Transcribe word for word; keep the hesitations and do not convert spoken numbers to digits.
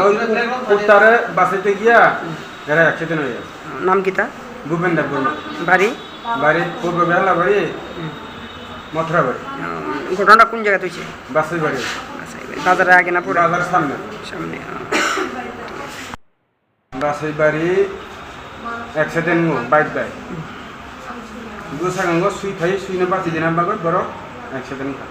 Uttare basai te giya, era accident hoye. Nam kita? Bhupen Debbarma. Bari? Bari Purbo Behalabari, Mothra Bari. Ghotona kun jaga hoyse? Basai Bari. Basai Bari. Bazar age na pore? Bazar samne. Samne. Basai Bari accident o bike bai. Bwskango sui phai, sui no bachai dina bagwi borok accident kha.